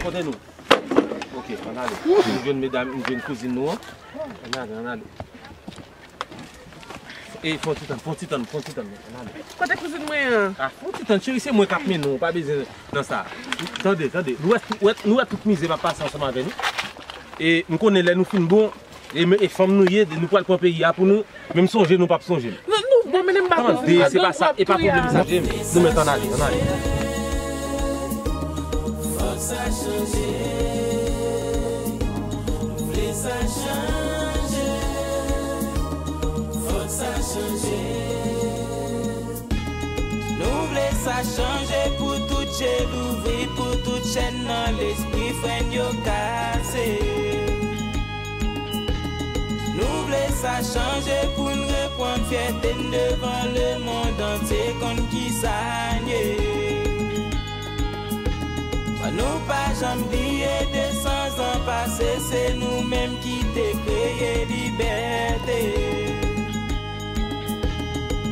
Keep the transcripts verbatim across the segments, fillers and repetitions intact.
Kote nou? Ok, ann ale. Nou jwenn medam, nou jwenn kouzin nou an. Ann ale, ann ale. E, fè yon ti tann, fè yon ti tann, fè yon ti tann, ann ale. Kote kouzin mwen an? A, fè yon ti tann, cheri, se mwen k ap mennen w, ou pa bezwen nan sa. Tande, tande, nou wè, nou wè, nou wè tout mizè m ap pase ansanm avè nou. E m konnen lè nou fin bon, e, e fanm nou ye, nou pral pran peyi a pou nou, menm sonje nou p ap sonje l. Nou, nou, bon, men m pa konn. Tande, se pa sa, e pa pwoblèm sa, James. Nou mèt ann ale, ann ale. Fòk sa chanje. Vle sa chanje, fòk sa chanje. Nou vle sa chanje pou tout je louvri, pou tout chèn nan lespri frè n yo kase. Nou vle sa chanje pou n reprann fyète n devan lemonn antye konn kisa n ye. Ban nou pa janm bliye de san zan pase, se nou menm ki te kreye libète.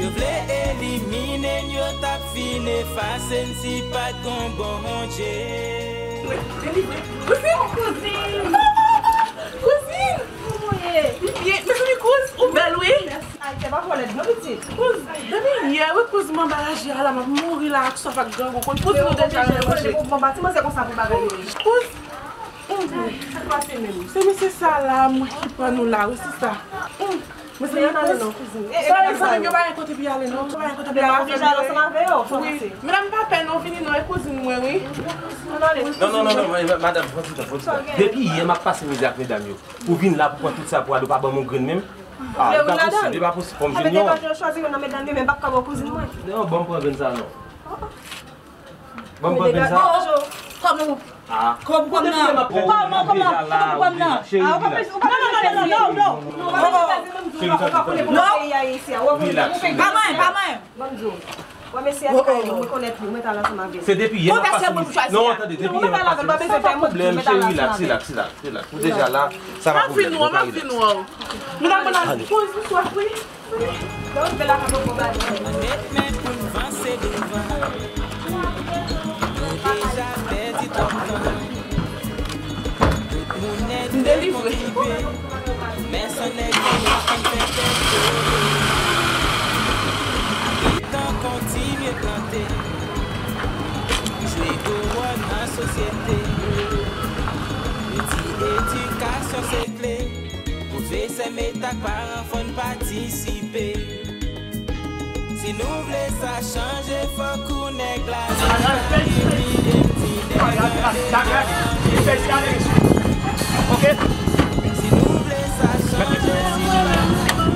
Yo vle elimine n, yo t ap fin efase n si pa t gon Bondye. Delivre. Kouzin! Kouzin! Kouzin! Kòman w ye? M byen. Mezanmi, kouz, ou bèl, wi. Ayisyen pa twò lèd non, pitit. Kouz, depi yè, wi, kouz, m anba raje a la, m ap mouri la ak swaf ak grangou. Kouz, nou deja ranje. Bon, bon, bon, ti manzè konsa pou bagay yo ye. Kouz, mm, sa k pase menm? Se mesye sa la, mwen ki pran nou la, wi, se sa. Mm. Mezanmi, kouz. Sa, mezanmi, yo pa gen kote pou y ale, non. Yo pa gen kote pou y ale. Wi. Medam, pa pè, non, vini, non, e kouzin mwen, wi. Non, non, non, non, madanm, pran ti tan, pran ti tan. Depi yè, m ap pase mizè ak medam yo. Ou vin la pou pran tout sa pou ale, ou pa ban m yon grenn menm. Ah, li pa posib, li pa posib, fò m jwenn yon. Degaje w chwazi youn nan medam yo, men m p ap ka ba w kouzin mwen. Non, ban m pran grenn sa non. Ban m pran grenn sa. Bonjou. Kòman w? Ah. Kòman, kòman nan? Kòman, kòman? Kòman nan? Ah, ou pa plis, ou pa plis. Non, non, non, non, non, non. Ou pa plis, ou pa plis. Ou pa plis. Relax, relax. Pa mwen, pa mwen. Ban m di w, wè mesye a ki kay nou, mwen konèt li, mwen t al ansanm avè l. Se depi yè m ap pase mizè. Non, tande, depi yè m ap pase mizè. Sa pa pwoblèm, cheri, relax, relax, relax, relax. Ou deja la, sa pa pwoblèm, nou ka relax. Medam, mwen al poze sou afri. Ann met men pou n vanse douvan. Nou deja pèdi twòp tan. Tout moun nèt vle kontribe, men san nèg yo pa konn fè tèt kole. Letan kontinye plante, jwe gwo wòl nan sosyete. Yo di edikasyon se kle, pwofesè met ak paran fò n patisipe. Si nou vle sa chanje, fòk ou nèg la. Si nou vle sa chanje, si nou vle.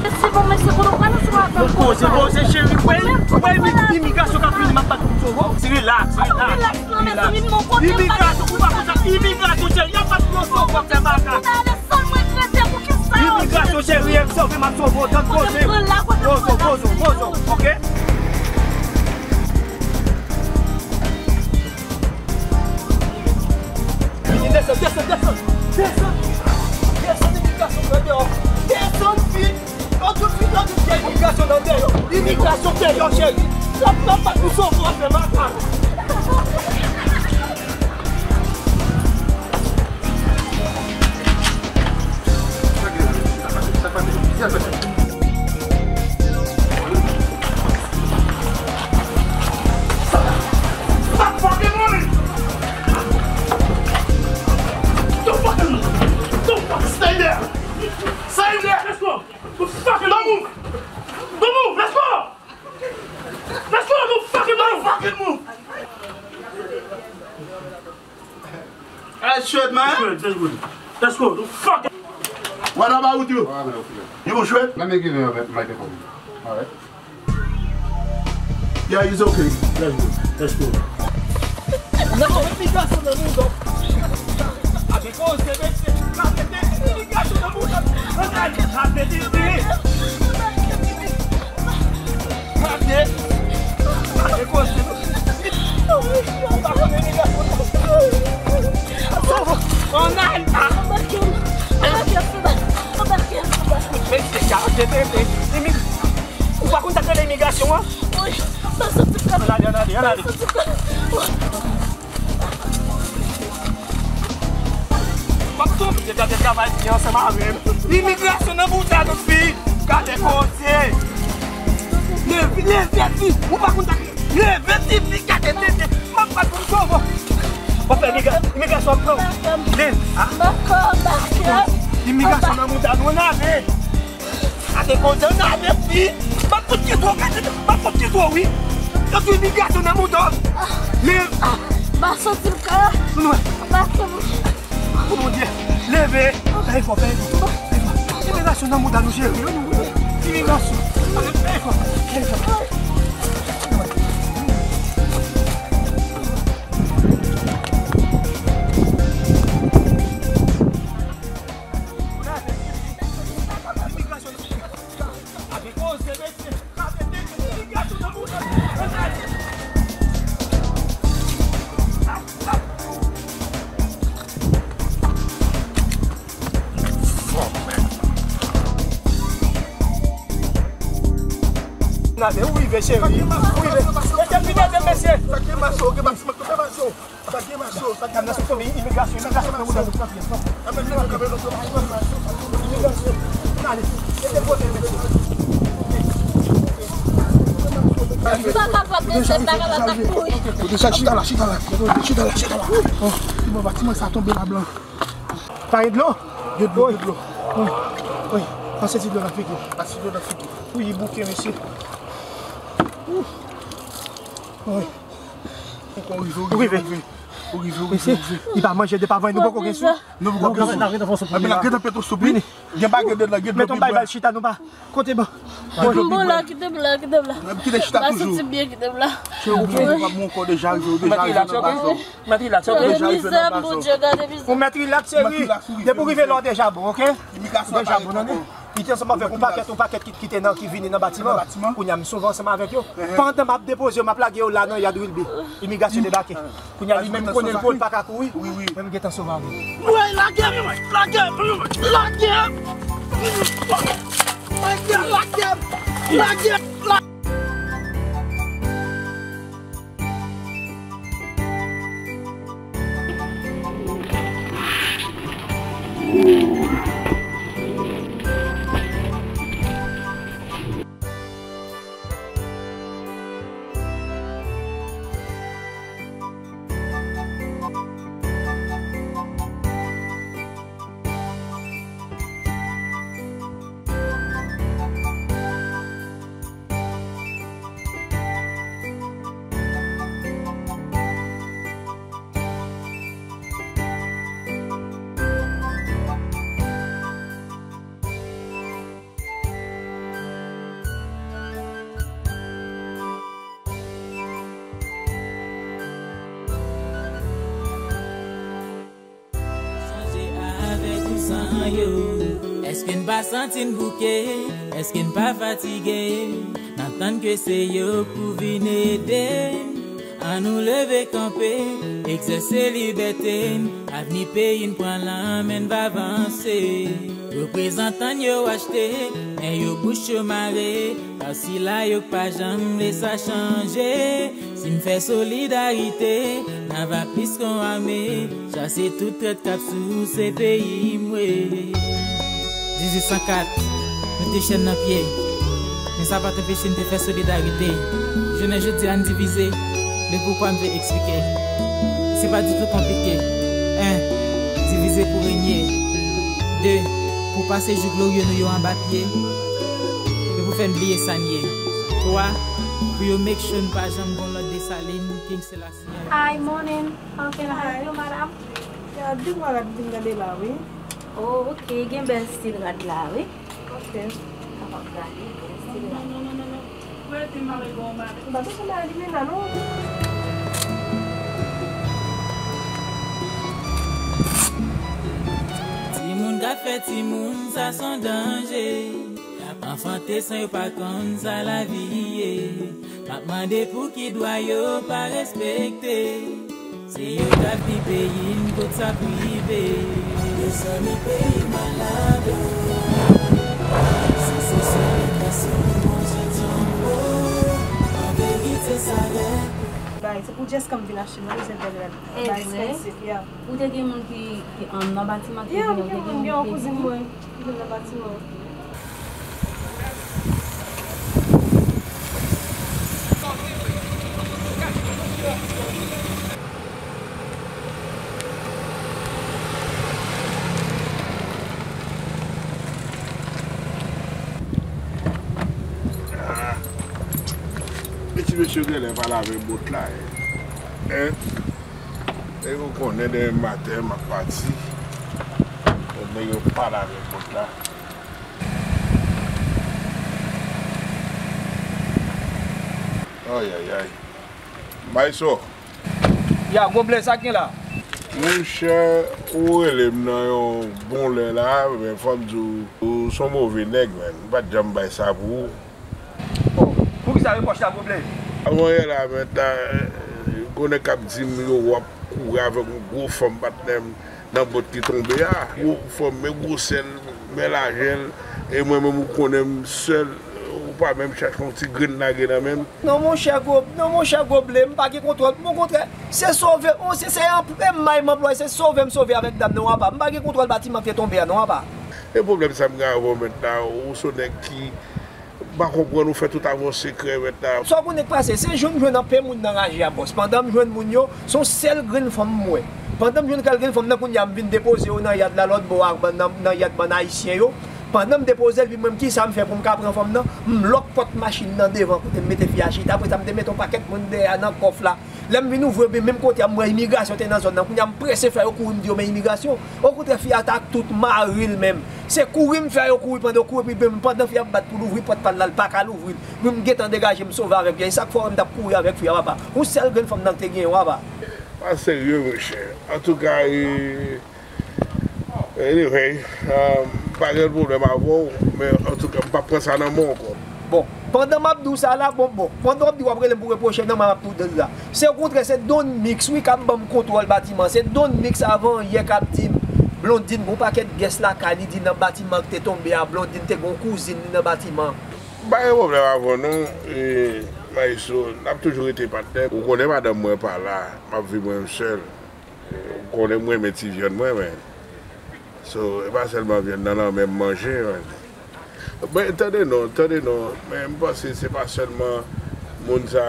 Mesye, bon, mesye, kote w pral ansanm avè m? Poze, poze, cheri. Wè, wè, imi-, imigrasyon k ap vini, m ap bat pou sovo. Relax, relax. Relax non, mezanmi, m gon kote m pral. Imigrasyon, ou pa konn sa. Imigrasyon, cheri, y ap bat pou sovo, fè makak. Sèl mwen k rete, poukisa? Imigrasyon, cheri, m sove, m ap sove w, tann poze. Poze, poze, poze, ok? Vini, desann, desann, desann, desann. Desann, imigrasyon nan deyò. Desann vit. Yo tout vit, yo tout vit, imigrasyon nan deyò. Imigrasyon deyò, cheri. N ap, n ap bat pou sove w, fè makak. Stop fucking running! Don't fucking move! Don't fucking stay there! Stay there! Let's go! Don't fucking move! Don't move! Let's go! Let's go! Don't fucking move! Don't fucking move! Alright, straight, man. Straight, that's good. Let's go. Fuck. What about you? You go straight? Let me give you a microphone. Alright. Yeah, it's okay. Let's go. Let's go. Non, men ti gason nan nou, a gen koze, mesye. Ti gason nan nou, a gen koze. Gade! Gade koze nou. Ou pa konn imigrasyon non. Ann al! Anbake m! Anbake m! Mesye, gade tenten. Imi-, ou pa konn sa k rele imigrasyon an? Wi, m pa santi kò m. Ann ale, ann ale, ann ale. M pa santi kò m. Tonbe, gade travay fi ansanm avè m. Imigrasyon nan bouda nou fi. Gade koze. Leve, leve fi. Ou pa konn sa. Leve ti fi, gade tete. M ap bat pou m sove w. W ap fè imigra-, imigrasyon ap pran w. Leve. Ah. Imigrasyon nan bouda nou, ann ale. Gade koze, ann ale fi. M ap fout kite w, gade. M ap fout kite w, wi. Yo di imigrasyon nan bouda w. Leve. M pa santi m ka. Nou wè. M pa santi m. Oh, Bondye, leve. Fè efò, fè efò. Fè efò. Imigrasyon nan mouda nou, cheri. Imigrasyon. Fè efò, fè efò. N ale, ou rive, cheri. Ou rive. Mesye, vin ede, mesye. Sa gen maso, gen maso, sa gen maso, sa gen maso. Imigrasyon, imigrasyon, imigrasyon. Sa kapab desann la, la, la, kouri. Chita la, chita la. Chita la, chita la. Oh, ti baba, ti mwen sa tonbe la blan. Pa gen dlo? Gen dlo, gen dlo. Wi, wi. Pase ti dlo nan figi. Pase ti dlo nan figi. Wi, bouke, mesye. Wi. Ou rive, ou rive, ou rive. Ou rive, ou rive, ou rive. Mesye, li pa manje depi avan, nou poko gen sou. Nou poko gen sou. Epi la, gen tanpèt sou. Vini. Gen bagay dedan, gen dlo pi bwè. Met yon bay bal chita, nou pa. Kote ban? Bon, la, kite m la, kite m la. Kite chita toujou. Santi m byen, kite m la. Cheri, ou fè yon pap mon kò deja rive, ou deja rive nan bazò. Mèt rilaks, ok? Gade mizè m, Bondye, gade mizè m. Ou mèt rilaks, cheri. Depi w rive la, w deja bon, ok? Deja bon, tande? Li te ansanm avèk yon pakèt, yon pakèt ki, ki te nan, ki vini nan batiman. Kounye a, m sove ansanm avèk yo. Pandan m ap depoze yo, m ap lage yo la nan yad Wilby. Imigrasyon debake. Kounye a, li menm konnen l gwo, l pa ka kouri. Wi, wi. Men m gentan sove avè l. Woy, lage m, lage m, lage m. Lage m, lage m, lage m. Chanje avèk ou san yo. Èske n pa santi n bouke? Èske n pa fatige? N ap tann ke se yo pou vin ede n. Ann nou leve kanpe, egzèse libète n. Avni peyi n pran lan men n va vanse. Reprezantan n yo achte, men yo bouch yo mare. Paske sila yo k pa janm vle sa chanje. Si n fè solidarite, n a va plis ke yon ame. Chase tout trèt k ap souse peyi m we. Dizwit san kat, mete chèn nan pye. Men sa pa t anpeche n te fè solidarite. Jounen jodi a n divize, men poukwa m vle eksplike. Se pa ditou konplike. En, divize pou renye. De, pou pase jou glorye nou yo anba pye. E pou fè n bliye sa n ye. Twa, pou yo make sure n pa janm gon lòt Desalin, King Selassie. Hi, morning. How can I help you, madam? Ya, di m rad vin gade la, wi. Oh, ok. Gen bèl stil rad la, wi. Ok. Kapab gade bèl stil la. Non, non, non, non, non. Prete m avèk yon mari. M pa bezwen mari li menm la, non. Timoun k ap fè timoun, sa s on danje. Y ap anfante san yo pa konn sa lavi ye. M ap mande pou ki dwa yo pa respekte. Se yo k ap di peyi n kot sa prive. Mezanmi, peyi malad. Si se sèl edikasyon pou Bondye tanpo, an verite sa rèd. Bay, se pou Èske m vin achte m nan bezwen pè rad? Bagay expensive, yeah. Ou te gen moun ki, ki anndan batiman ki vini, ou te gen moun ki te vini? Yeah, m gen moun, gen yon kouzin mwen ki vin nan batiman. Ah. Ti mesye genlè pa lave bòt la, en. Nèg yo konnen demen maten m ap pati. Nèg yo pa lave bòt la. Ay, ay, ay. Maestro. Ya, Goblè, sa k gen la? Monchè, ou rele m nan yon bon lè la, men fò m di w, ou se yon move nèg, man. M pa t janm bay sa pou ou. Oh, poukisa repwòch la, Goblè? Avan yè la, men ta, gon nèg k ap di m yo w ap kouri avèk yon gwo fanm patnè m nan bòt ki tonbe a. Gwo fanm, men gwosè l, men lajè l, e mwen menm ou konnen m sèl, ou pa menm chache yon ti grenn lage nan men m. Non, monchè Gob-, non, monchè Goblè, m pa gen kontwòl. Okontrè, se sove, on, se, se anp-, e may m anplwaye, se sove m sove avèk dam nan, w apa. M pa gen kontwòl batiman k te tonbe a, non, apa. E pwoblèm sa m gen avè w, mèt la, ou se yon nèg ki M pa konprann ou fè tout avè w sekrè, mèt la. Sa w konnen k pase, se jou m jwenn anpe moun nan raje a, bòs. Pandan m jwenn moun yo, se yon sèl grenn fanm m wè. Pandan m jwenn kèk grenn fanm nan, kounye a m vin depoze yo nan yad la lòt bò a, nan, nan yad bann ayisyen yo. Pandan m depoze l, epi mwen, kisa m fè pou m ka pran fanm nan? M lòk pòt machin nan devan kote m mete fi a chita. Apre sa, m te mete yon pakèt moun dèyè a nan kòf la. Lè m vin ouvri, epi menm kote a, m wè imigrasyon te nan zòn nan. Kounye a, m prese fè yo kouri, m di yo, men imigrasyon. Okontrè, fi a t ak tout mari l menm. Se kouri m fè yo kouri, pandan yo kouri, epi menm pandan fi a ap bat pou l ouvri pòt pa l la, l pa ka louvri l. Mwen, m gentan degaje m sove avèk fi a. E sa k fè w wè m t ap kouri avèk fi a, papa. Yon sèl grenn fanm nan k te genyen, papa. Pa serye, monchè. Antouka, e, Anyway, um, m pa gen pwoblèm avè w, men antouka, m p ap pran sa nan men w ankò. Bon, pandan m ap di w sa la, bon, bon, pandan w ap di w ap rele m pou repwoche, non, m ap tou di l la. Se okontrè, se Don Mix, wi, k ap ban m kontwòl batiman. Se Don Mix avan yè k ap di m, Blondine, gon pakèt gès lakay li di nan batiman k te tonbe a, Blondine te gon kouzin li nan batiman. M pa gen pwoblèm avè w, non, e, Maestro, n ap toujou rete patnè. Ou konnen madanm mwen pa la, m ap viv mwen menm sèl. Ou konnen m renmen ti vyann mwen, men. So, e pa sèlman vyann nan, nan menm manje, men. Men, tande non, tande non. Men, m panse se pa sèlman moun sa,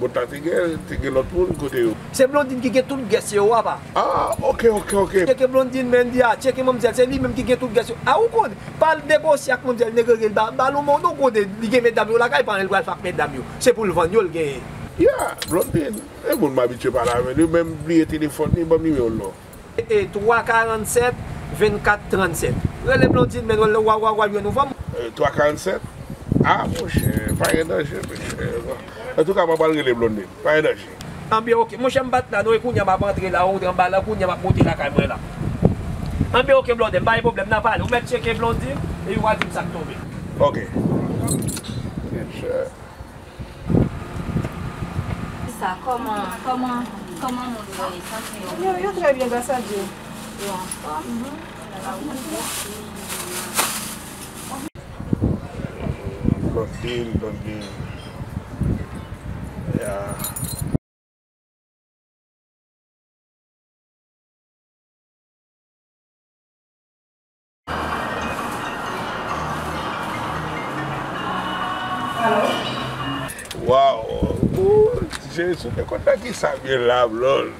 bòt la te gen, te gen lòt moun kote yo. Se Blondine ki gen tout gès yo, papa. Ah, ok, ok, ok. Tcheke Blondine, men, di a, tcheke manmzèl, se li menm ki gen tout gès yo. Ah, ou konnen, pa l negosye ak manmzèl, nèg rele l ba, ba l yon mo, non, kote li gen medam yo lakay pa l, l pral fè ak medam yo. Se pou l vann yo, l genyen. Yeah, Blondine. E moun m abitye pale avè l, li menm bliye telefòn li, ban m nimewo l non. E, e, twa karannsèt, vennkat trannsèt. Rele Blondine, men, w a, w a, w a jwenn yon fanm. E, twa karannsèt? Ah, monchè, pa gen danje, monchè. Antouka, mwen pral rele Blondine. Pa gen danje. Anben, ok. Monchè, m pa t la, non, e kounye a m ap antre la, ou antre anba la, kounye a m ap monte lakay mwen la. Anben, ok, Blondine, pa gen pwoblèm, n a pale. Ou mèt tcheke Blondine, epi w a di m sa k tonbe. Ok. Monchè. Sa, kòman, kòman, kòman moun yo ye, santi yo? Yo, yo trè byen, gras a Dye. Yo anfòm? Mhm. Blondine, Blondine. Ya. Alo? Waw! Ou, Jezi, ou te konn nan ki sa m ye la, Blond?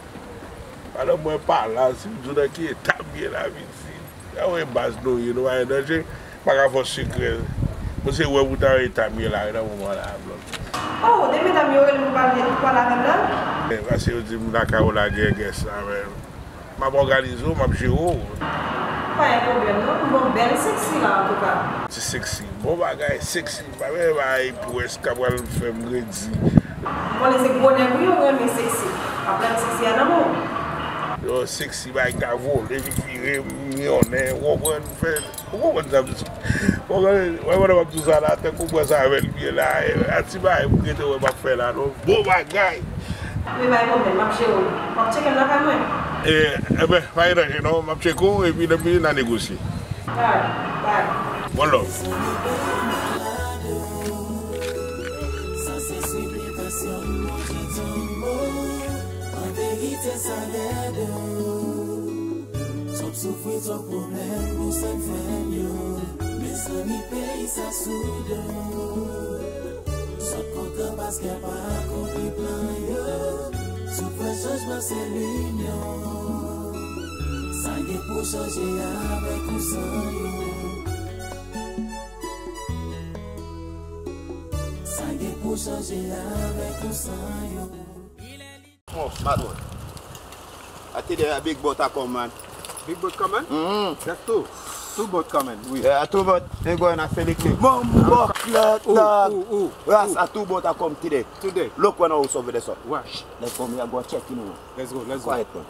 Alò, mwen pa la, si m di w nan ki eta m ye la, pitit. Sa wè baz nou ye, nou pa gen danje. M pa ka fè w sekrè. Mwen se wè pou ta eta m ye la, nan moman la, Blond. Oh, de medam yo rele m pou pale, pou pale avè m la? E, paske yo di m lakay ou la gen gès la, men. M ap òganize w, m ap jere w. Pa gen pwoblèm, non. M bon bèl seksi la, antouka. Ti seksi. Bon bagay, seksi. Pa gen bagay pwès k ap pral fè m redi. M konnen se gwo nèg, wi, yo renmen seksi. Ap pran seksi a nan men w. Yo, seksi, bagay ka vole, vit vire, miyonnen, ou konprann, fè, ou konprann sa m di. Ou konprann, wè, pandan m ap di w sa la, tankou w pran sa avè l byen la, e, a ti bagay pou rete wè m ap fè la, non. Bon bagay! Wi, pa gen pwoblèm, m ap jere w. W ap tcheke m lakay mwen? E, enben, pa gen danje non, m ap tcheke w, epi lè m vini, n a negosye. Alright, bye. One love. Sa se siplikasyon m, Bondye tann mwen. Sa dèdè. Twòp soufri, twòp pwoblèm pou sèn frè m yo. Mezanmi, peyi sa sou do. Zòt kontan paske pa akonpli plan yo. Si w kwè chanjman se linyon, sa gen pou chanje avèk ou san yo. Sa gen pou chanje avèk ou san yo. Come on, bad one. I tell you, a big boat a come, man. Big boat coming? Mm-hmm. That's two. Two boat coming, oui. Yeah, two boat. They going to sell it. Bumbo clot, dog. Ooh, ooh, ooh. Ras, a two boat a come today. Today. Look one house over there, so. Watch. Let's go, me a go check, you know. Let's go, let's go. Quiet, man.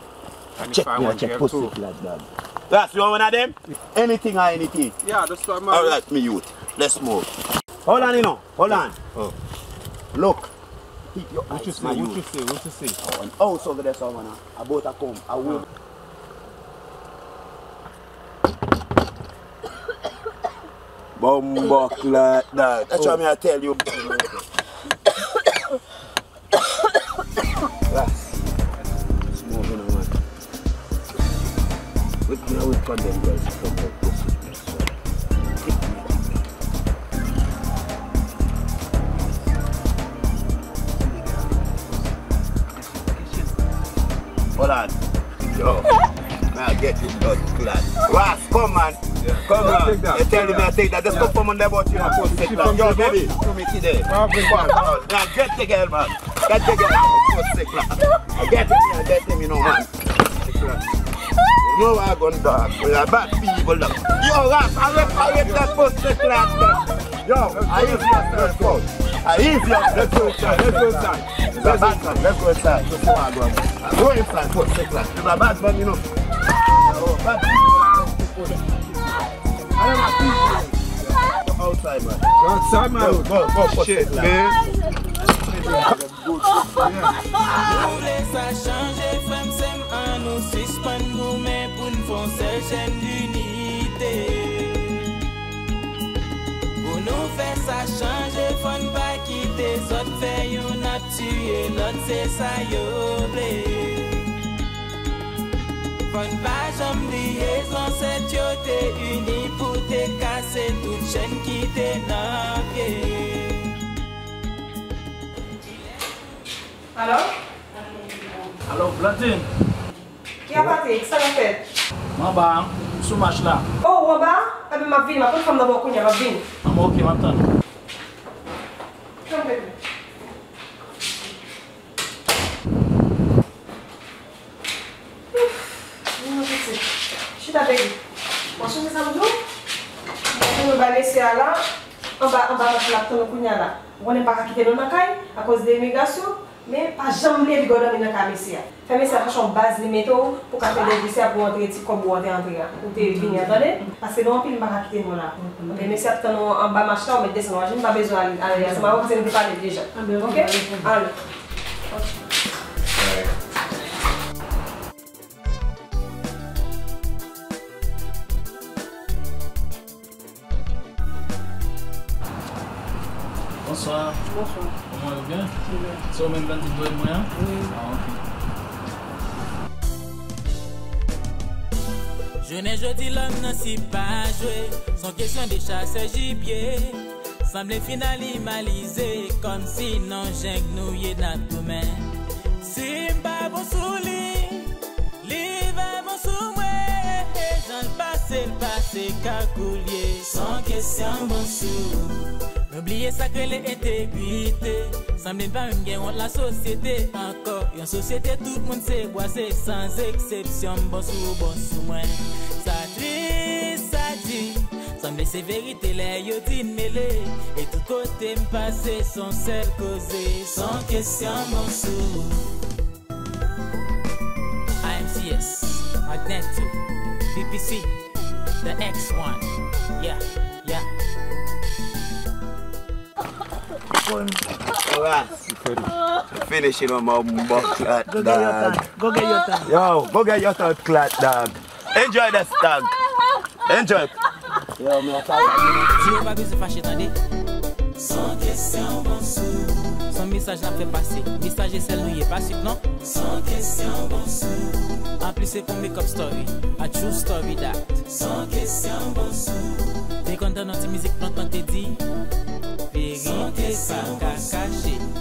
Check me, check pussy clot, dog. Ras, you want one of them? Anything or anything? Yeah, that's what, man. All right, me youth. Let's move. Hold on, you know. Hold on. Oh. Look. Keep your eyes, my youth. What you see? What you see? Oh, an house over there, so, man. A boat a come. A will. Bumbo clot, dog. That's what me I tell you. Ras. Small, you know, man. Wait, you know, we cut them girls from the pussy. Hold on. Yo. Man, get you blood clot. Ras, come, man. Come on. You tell me I take that. Just go for Monday, but you know, pussy clot. Yo, baby. Come here today. Now get the girl, man. Get the girl. Pussy clot. Get him, get him, you know, man. No, I gon' dog. We are bad people, dog. Yo, Ras, arrête, arrête that pussy clot, man. Yo, I use your cell phone. I use your cell phone. Let's go inside. Let's go inside. Let's go inside. Let's go inside. Go inside, pussy clot. You a bad man, you know. Oh, bad people. I don't have people. Outside, man. Outside, man. Go, go, go, shit, man. Nou vle sa chanje, frè m, sè m, ann nou sispann goumen pou n fè yon sèl chèn dinite. Pou nou fè sa chanje, fò n pa kite zòt fè youn ap tiye lòt, se sa yo vle. Fò n pa janm bliye zansèt yo te ini pou te kase tout chèn ki te nan pye. Alo? Alo, Blandine? Ki a Patrik, sa k ap fèt? M anba, m sou mach la. O, w anba? Ebyen, m ap vini, m ap pran fanm nan ba w kounye a, m ap vini. Anba, oke, m ap tann ou. Tann, bebe. Ouf, vin non pitit. Chita, baby. Bon, sonje sa m di w? Mwen vin bay mesye a la, anba, anba mach la, ap tann ou kounye a la. Ou konnen m pa ka kite nou nan kay, akoz de imigrasyon, men pa janm bliye piga w dòmi nan kay mesye a. Fè mesye a chache yon baz li mete w, pou w ka fè dèyè mesye a pou w antre ti kòb ou an te antre a. Ou te vini an, tande? Paske nou anpil, m pa ka kite nou la. Men mesye ap tann ou anba mach la, ou mèt desann, ou pa janm pa bezwen ale, ale, se m avè w, paske nou te pale deja. Oke? Ale. Bonswa. Bonswa. Kòman yo byen? Byen. Se ou menm Blandine dwe mwen an? Wi. Ah, oke. Jounen jodi lòm nan si pa jwe, se yon kesyon de chasè jibye. Sanble fin animalize, kòmsi non jeng nou ye n ap goumen. Si m pa bon sou li, li va bon sou mwen. Jan l pase, l pase kakoulye, se yon kesyon bon sou. Nou bliye sa k rele entegrite. Sanble n pa menm gen wont lasosyete ankò. Yon sosyete tout moun se bwa, se sans exception. M bon sou ou, bon sou mwen. Sa tris, sa di. Sanble se verite lè yo di n mele. E tout kote m pase, se yon sèl koze, se yon kesyon bon sou. I M C S, Magneto, B P C, the X one. Yeah, yeah. Alright. Finish it, man, bumbo clot, dog. Go get your time. Go get your time. Yo, go get your time, clot, dog. Enjoy that, dog. Enjoy. Yo, mi a ta. Di yo pa bezwen fache, tande. San kesyon bon sou. Mesaj n ap fè pase. Mesaj e sèl nou ye, pa swit non. San kesyon bon sou. Anplis se pou makeup story. A true story that. San kesyon bon sou. Te konn tann yon ti mizik lontan te di. Verite pa ka kache.